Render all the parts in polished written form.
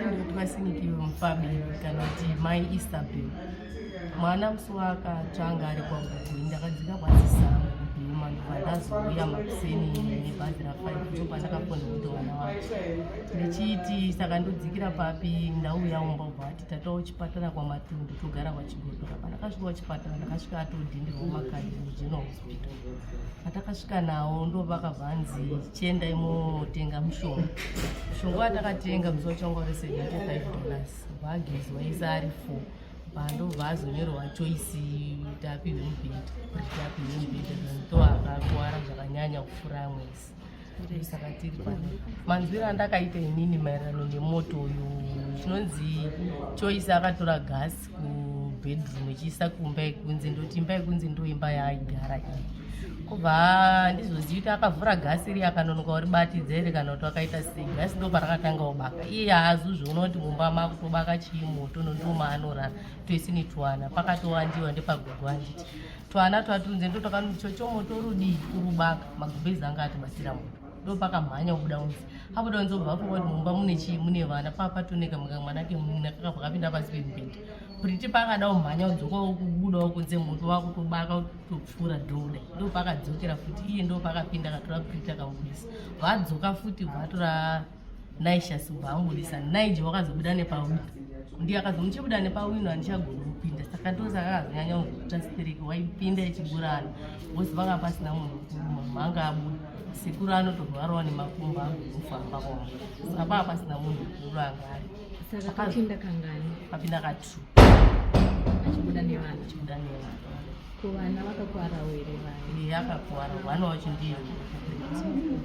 Ndinotwa Sinikiwe Mufamili kana kuti Mai Isabel. Mwana musi waakatsva anga ari kwaGugwe ndakadzika kwaSisango kuBhema ndobva ndazouya makuseni nebhazi ra5 ndopandakafona kuti mwana wacho ndichiti saka ndodzikira papi ndauya umba ubva vati tatawo chipatara kwaMatundu togara kwaChigodora. Pandakasvika kuchipatara ndakasvika atodhindirwa makadhi muGeneral Hospital. Patakasvika nawo ndovakabva anzi chiendai motenga mushonga. Mushonga watakatenga musi wacho wanga uri $75 vagezwa ese ari 4 pandobva azonyorerwa choice kuti apihwe mubhedha kuti apihwe mubhedha ndo akakuwara zvakanyanya kupfuura amwe ese. Saka tiri pano. Manzwiro andakaita inini maererano nemoto uyu chinonzi Choice akatora gasi kubedroom ichiisa kumba yekunze ndoti imba yekunze ndo imba yaaigara iyi kubva handizozivi kuti akavhura gasi riya akanonoka kuribatidza here kana kuti akaita sei gasi ndo parakatanga kubaka iye haazozviona kuti mumba makutobaka chii moto nondomaanorara twese netwana pakatowandiwa ndepagogo handiti twana twatunze ndo twakanochocho moto rudii kurubaka magumbezi anga atibatira moto ndopakamhanya kubuda unzi abuda unzi obva afunga kuti mumba mune chii mune vana papatoneka mwana kemunina kakabva kapinda pasi pemubhedha Pretty paakada kumhanya kudzoka kubudawo kunze moto wakutobaka kutopfuura dhoda ndopakadzokera futi iye ndopakapinda akatora Pretty akamubudisa vadzoka futi vatora Naishas ubva amubudisa Nige wakazobuda nepawindo ndiye akazomuchibuda nepawindo handichagoni kupinda saka ndosaka akazonyanya kuzoita stereki waipinda ichiburana because vanga pasina munhu mukuru mama anga abuda sekuru anotorwarawo nemakumbo agokufamba kwavo saka pava pasina munhu mukuru anga ari Saka papinda kangani? Papinda katu. Achibuda nevana. Achibuda nevana. Ko vana vakakwarawo here vana? Ee akakwara. Mwana wacho ndiye.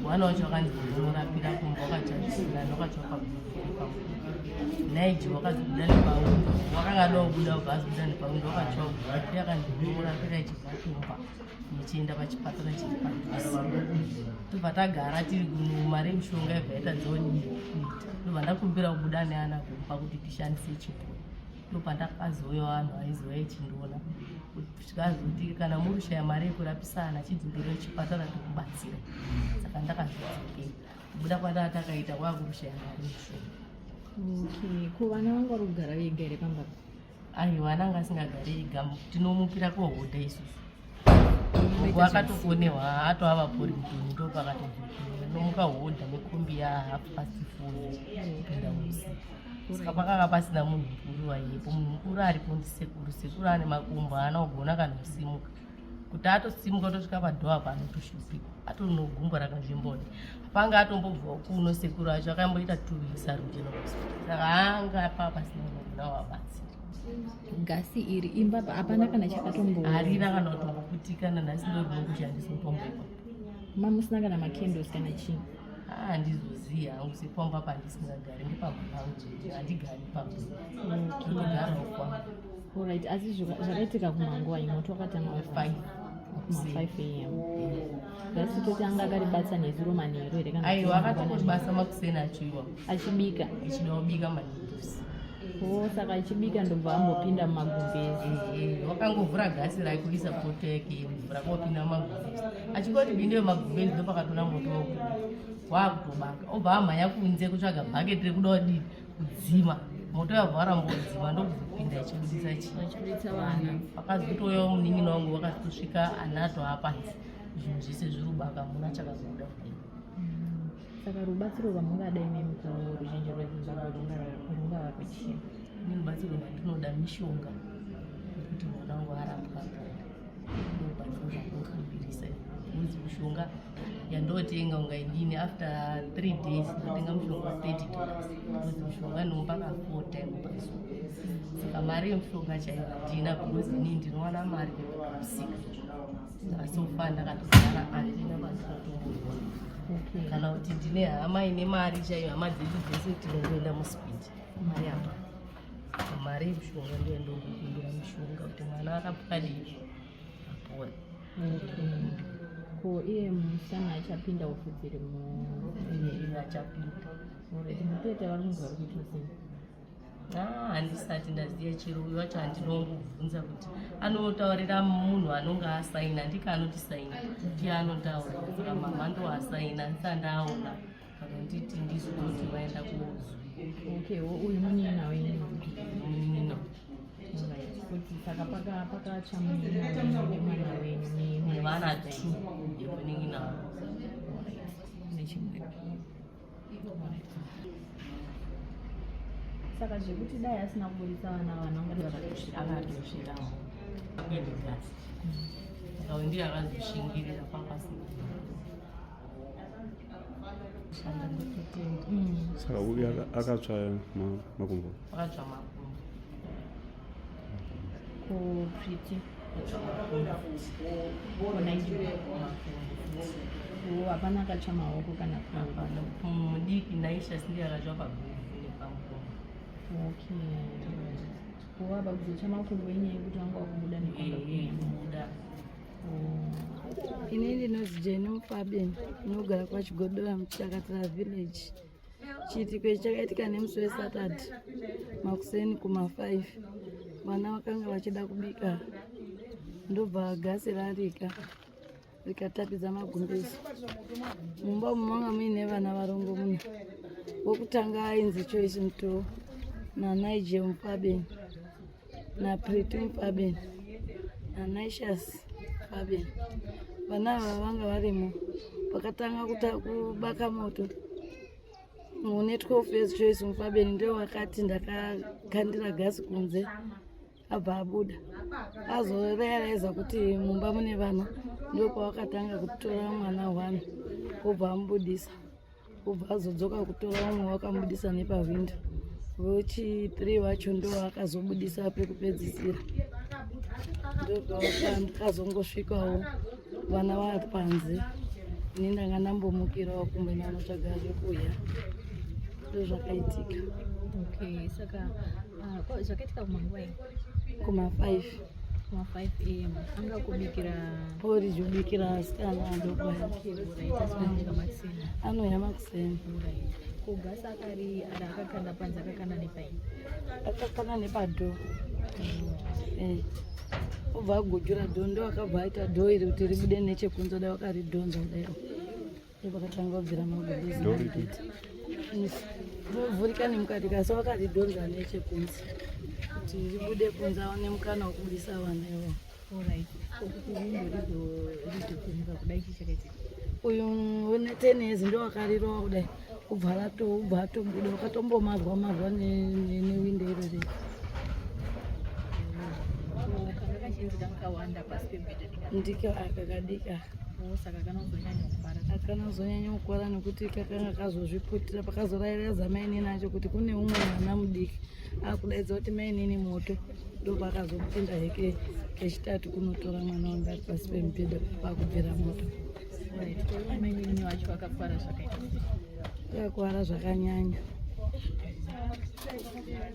Mwana wacho akanzi unorapira kumba wakacharisira wakatsva pamuko. Nige wakazobuda nepawindo. Wakanga ada kubuda ubva azobuda nepawindo wakatsva. Ndiye akanzi unorapira ichibva kumba. Muchienda pachipatara chiri padhuze. Tobva tagara tiri kuno mari yemishonga yabva yatadzodii kuita. Ndobva ndakumbira kubuda neana kumba kuti tishandise chipo. Ndopandakazouya vanhu vaizouya ichindiona. Zvikazoti kana muri kushaya mari yekurapisa ana chidzokerai chipatara tokubatsira. Saka ndakazvidzokera. Kubuda kwataa takaita kwakushaya mari yemishonga. Okay, ko vana vanga vari kugara vega here pamba? Aiwa ananga asingagari ega tinomukira kohodha isusu. Gogo akatofonewa atoava pori mutoni ndopakatodzokera nomuka hodha nekombi ya half past four kupinda usiku. Saka pakanga pasina munhu mukuru waiyepo munhu mukuru aripo ndisekuru sekuru ane makumbo haana kugona kana kusimuka kuti atosimuka kutosvika padhoa panotoshupika atonogumbo rakazvimbode panga atombobvawo kuno sekuru acho akamboita 2 weeks ari kuGeneral Hospital saka anga pa pasina unogona wabatsira Gasi iri imba hapana kana chakatombo harina kana kutomboputikana nhasi ndo rinongoshandiswa pamba ipapo mamusina kana macandles kana chii handizozivi hangu sepamba pandisingagari ndepamba pangu handigari pamba ndinogarawo kwangu Alright, asi zvakaitika kumanguva imoto wakatanga 5 kuma 5 am gasi toti anga akaribasa nezuro manheru here kana aiwa akatongoribasa makuseni acho iwawo achibika achida kubika manherusi o saka achibika ndobva ambopinda mumagumbezi wakangovhura gasi rake kuisa poto yake yemvura kwapinda mumagumbezi achingoti binde mumagumbezi ndopakatona moto wakubuda wakutobaka obva amhanya kunze kutsvaga bhaketi rekuda kudii kudzima moto yabva waramba kudzima ndokuzopinda ichibudisa chii vana pakazotouyawo munin'ina wangu wakazotosvika anato apanzi zvinhu zvese zviri kubaka muna chakazobuda kudai Saka rubatsiro rwamungada imimi kuruzhinji rweZimbabwe rungava rwechii? Ini rubatsiro rwandinoda mishonga yekuti mwana wangu arapwa ndopandinokumbirisa kunzi mishonga yandotenga unga inini after 3 days ndotenga mushonga wa $30 because mushonga ndinomupa ka 4 time pazuva saka mari yemushonga chaiyo handina because inini ndinowana mari kumusika saka so far ndakatogara handina pandinotomboona Okay. kana kuti ndine hama ine mari chaiyo hama dzedu dzese tinongoenda muspeed mari apa mari yemushonga ndiyo ndongokumbira mushonga kuti mwana arapwa dii apore Okay. Ko iye musana achapinda ufudzi mu iye achapinda Alright, mutete vari kunzi vari kuitwa sei? Ah, handisati ndaziva chero uyu wacho handinongobvunza kuti anotaurira munhu anonge asaina ndika anotisaina ndiye anotaura saka mama ndoasaina ndisati ndaona kana nditi ndizototi vaenda kozwira Okay, uyu munin'ina wenyu? Munin'ina. Alright. Kuti saka pakatsva munin'ina wenyu nemwana wenyu nevana two yemunin'ina. Alright. Nechimwe. Alright. Saka zvekuti dai asina kuburitsa vana, vana vangati Akatosvirawo kuende gasi, saka uyu ndiye akazoshingirira papasina shanda, ndototenda. Saka uyu akatsva makumbo? Akatsva makumbo. Ko Pretty? Akatsva makumbo. Ko Nigel? Makumbo. Ko hapana akatsva maoko kana Hapana. Mudiki Naisha ndiye akatsva paguvhu nepamukono. Okay, ko apa kuzotsva makumbo inyaya yekuti vanga vakubuda nekwanga? Kubuda. Ini ndinonzi Jeni Mufabeni, ndinogara kwaChigodora muChakatira village. Chiitiko ichi chakaitika nemusi weSaturday makuseni kuma5. Vana vakanga vachida kubika, ndobva gasi rarika rikatapidza magumbezi. Mumba umu manga muine vana varongomuna. Wokutanga ainzi Choice Mutoo, naNigel Mufabeni, naPrety Mufabeni, naNaishas Mufabeni. Vana ava vanga varimo. Vakatanga kubaka moto une 12 years, Choice Mufabeni, ndo wakati ndakakandira gasi kunze, abva abuda azorealiza kuti mumba mune vana. Ndopavakatanga kutora mwana one, obva amubudisa, obva azodzoka kutora umwe, wakamubudisa nepahwindo. Wechi3 wacho ndo akazobudisa pekupedzisira. Ndopakazongosvikawo vana vari panze. Ini ndanga ndambomukirawo kumboenda kunotsvaga zvekudya. Ndozvakaitika. Okay, saka zvakaitika kumanguva iyi? Kuma5. Kuma5 am. Anga kubikira? Porridge, kubikira asikana adoko aya. Okay, alright. Asinodya makuseni? Anouya makuseni. Alright. Ko gasi akari ada akakanda panze, akakanda nepaini? Akakanda nepadoor, obva agujura door, ndo akabva aita door iri kuti ribude nechekunze. Dai wakaridhonza kudai, ndopakatanga kubvira magumbezi. Door ripi? Rinovhurika nemukati, kasi wakaridhonza nechekunze kuti ribude kunze, aone mukana wekubudisa vana ivo. Alright. Ko kuti windo rizokumuka kudai, chii chakaitika? Uyu une 10 years ndo wakarirova kudai, ubva rato ubva atobuda, wakatombomarwa marwa newindo irori. Ko kanga kachinzi kanga kawanda pasi pemubhedha ndika? Ndiko aka kadika. Oh, saka kanozonyanya kufara? Akana kuzonyanya kukwara nekuti kakanga kazozviputira. Pakazorairadza mainini acho kuti kune umwe mwana mudiki akudaidza kuti mainini moto, ndopakazopinda heke kechitatu kunotora mwana wanga ari pasi pemubhedha pakubvira moto. Alright. Ko ivo mainini vacho vakakwara zvakaita sei? Akakwara zvakanyanya.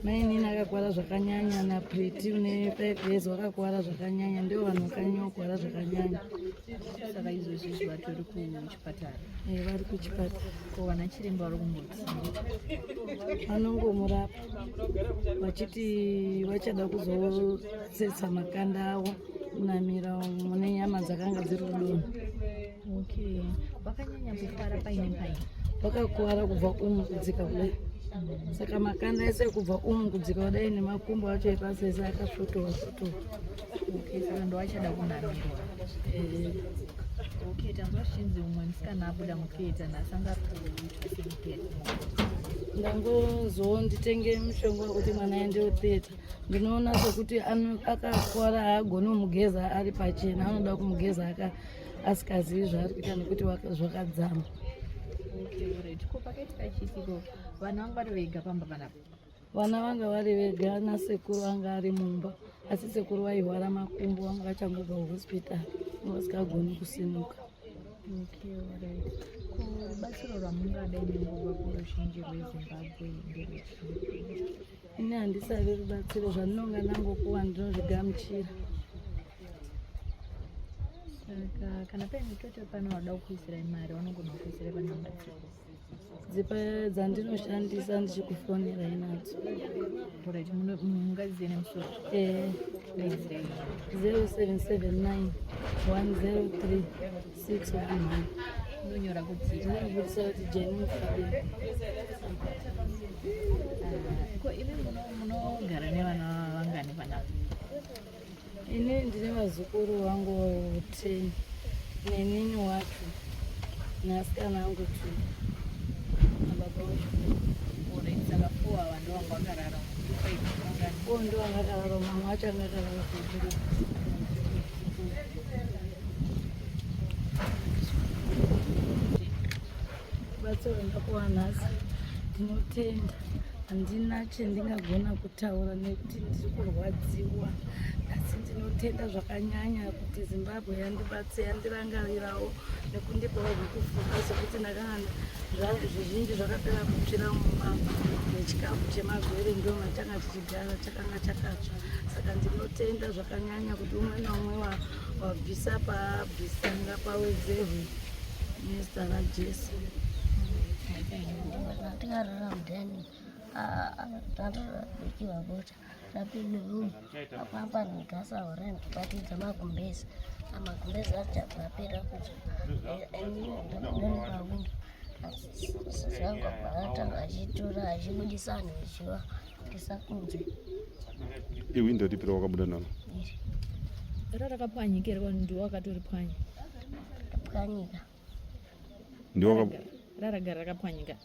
Mainini akakwara zvakanyanya, naPrety une 5 years wakakwara zvakanyanya. Ndivo vanhu vakanyanya kukwara zvakanyanya. Saka izvozvi izvi vatori kuchipatara? Vari kuchipatara. Ko vana chiremba vari kumboti? Vanongomurapa vachiti vachada kuzotsetsa makanda avo, kunamira mune nyama dzakanga dziri kudonha. Okay, vakanyanya kufara paine paine? Vakakuwara kubva umu kudzika kudai, saka makanda ese kubva umu kudzika kudai nemakumbo acho epasi ese akasvotowa svotowa. Okay, saka ndo achada kunamirwa? Okay, tanzwa zvichinzi umwe musikana abuda mutheatre nhasi, anga kuitwa semutheatre? Ndangozowo nditenge mushonga wekuti mwana aende kutheatre. Ndinoona sekuti akakwara, haagoni kumugeza ari pachena, anoda kumugeza asikazivi zvaari kuita nekuti zvakadzama. Okay, alright. Ko pakaitika chiitiko, vanhu vanga vari vega pamba panapa? Vana vanga vari vega nasekuru vanga ari mumba, asi sekuru vairwara makumbo, vanga vachangobva kuhospitari, vanga vasingagoni kusimuka. Okay, alright. Ko rubatsiro rwamungada inengobva kuruzhinji rweZimbabwe nderwechii? Ini handisari rubatsiro, zvandinonga ndangopuwa ndinozvigamuchira. Saka kana paine toto pano vada kukuisirai mari, vanogona kukuisirai panhamba dzipo? Dzipa dzandinoshandisa ndichikufonerai nadzo. Alright, mungazive nemusoro? Eh. Daidzirai. 0779 103 619. Unonyora kuti Ndinobudisa kuti Jeni Mufabeni. Ko imi munogara nevana vangani panapa? Ini ndine vazukuru vangu 10 nenini wacho neasikana angu two nababa wacho. Alright, saka four ava ndo vanga vakarara. Five vangani? Four ndo vanga vakarara, mamwe acho anga akarara kumberi. Rubatsiro ndakuwa nhasi ndinotenda, handina chendingagona kutaura nekuti ndiri kurwadziwa, asi ndinotenda zvakanyanya kuti Zimbabwe yandibatsira, yandirangarirawo nekundipawo zvekufuka sekuti ndakanga zvizhinji zvakapera kutsvira mumba nechikafu chemagwere ndo matanga tichigara chakanga chakatsva. Saka ndinotenda zvakanyanya kuti umwe naumwe wabvisa paabvisa ngapawedzerwe nezita raJesu. Ndakarara mudheni ndandobikiwa bota ndapinda room apapa ndikasa hore ndikubatidza magumbezi amagumbezi achabva apera kutsva ndani pawindo zvangu akatanga achitora achibudisa anhu achivaisa kunze. Iwindo ripi rawakabuda naro? Iri. Ra rakapwanyika here kana ndiwe wakatoripwanya? Rakapwanyika. Ndiwe waka Raragara rakapwanyika.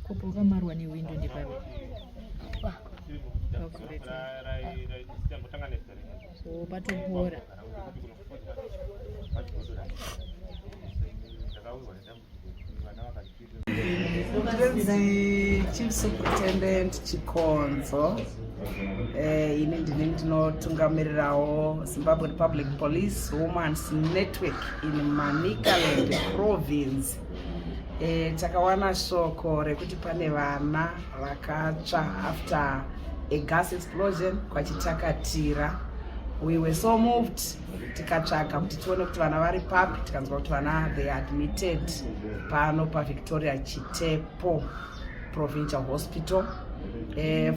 Kopo wakamarwa newindo ndepapi? Pa. Pavhureta. So patopora. Ndinonzi Chief Superintendent Chikonzo. Eh, ini ndini ndinotungamirirawo Zimbabwe Republic Police Women's Network in Manicaland Province. Eh, takawana shoko rekuti pane vana vakatsva after a gas explosion kwachitakatira. We were so moved tikatsvaga kuti tione kuti vana vari papi, tikanzwa kuti vana they admitted pano paVictoria Chitepo Provincial Hospital.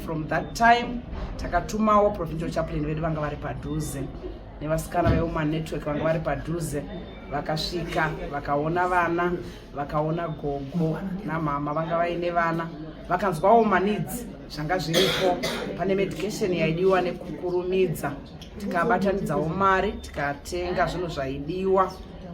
From that time takatumawo provincial chaplain vedu vanga vari padhuze nevasikana vewoman network vanga vari padhuze, vakasvika vakaona vana, vakaona gogo namama vanga vaine vana, vakanzwawo maneeds zvanga zviripo, pane medication yaidiwa nekukurumidza. Tikabatanidzawo mari tikatenga zvinhu zvaidiwa,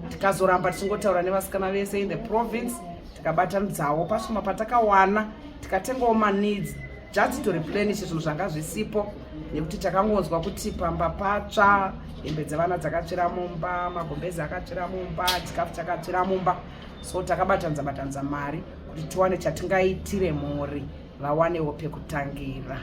tikazoramba tichingotaura nevasikana vese in the province, tikabatanidzawo pashoma patakawana, tikatengawo maneeds just to replenish zvinhu zvanga zvisipo, nekuti takangonzwa kuti pamba patsva, hembe dzevana dzakatsvira mumba, magombezi akatsvira mumba, chikafu chakatsvira mumba. So takabatanidza batanidza mari kuti tiwane chatingaitire mhuri, vawanewo pekutangira.